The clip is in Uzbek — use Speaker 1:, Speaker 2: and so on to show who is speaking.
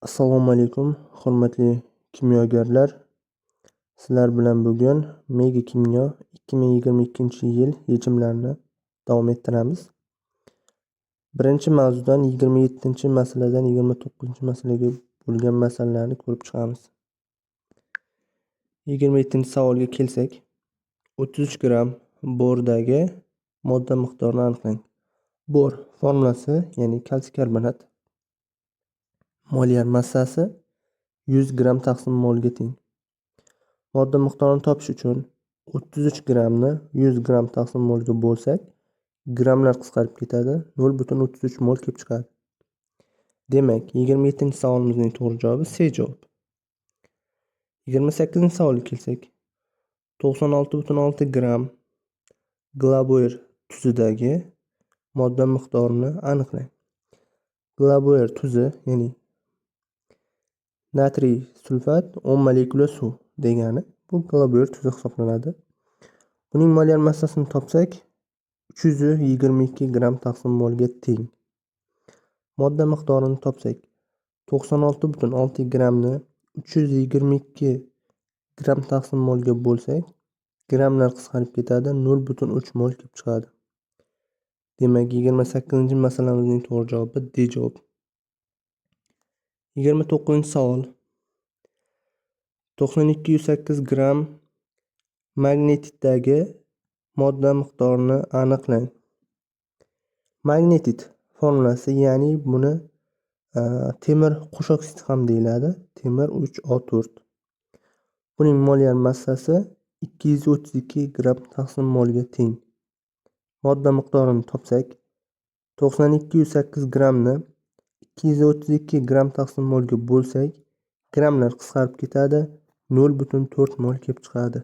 Speaker 1: Assalomu alaykum, hurmatli kimyogarlar. Sizlar bilan bugun Mega Kimyo 2022-yil yechimlarini davom ettiramiz. Birinchi mavzudan 27-masaladan 29-masalaga bo'lgan masalalarni ko'rib chiqamiz. 27-savolga kelsak, 33 gramm bordagi modda miqdorini aniqlang. Bor formulasi, ya'ni kalsiy karbonat molyar massasi 100 gramm taqsim molga teng. Modda miqdorini topish uchun 33 grammni 100 gramm taqsim molga bo'lsak, grammlar qisqarib ketadi, 0,33 mol kelib chiqadi. Demak, 27-savolimizning to'g'ri javobi C javob. 28-savolga kelsak, 96,6 gramm glaboer tuzidagi modda miqdorini aniqlang. Glaboer tuzi, ya'ni natriy sulfat 10 molekula suv degani, bu glaboer tuzi hisoblanadi. Buning molyar massasini topsak, 322 gramm taqsim molga teng. Modda miqdorini topsak, 96,6 grammni 322 gramm taqsim molga bo'lsak, grammlar qisqarib ketadi, 0,3 mol kelib chiqadi. Demak, 28-masalamizning to'g'ri javobi D javob. 29-savol. 92,8 gramm magnetitdagi modda miqdorini aniqlang. Magnetit formulasi, ya'ni buni temir qo'shoksid ham deyiladi. Temir 3O4. Buning molyar massasi 232 gramm taqsim molga teng. Modda miqdorini topsak, 92,8 grammni 232 gramm taqsim molga bo'lsak, grammlar qisqarib ketadi, 0,4 mol kelib chiqadi.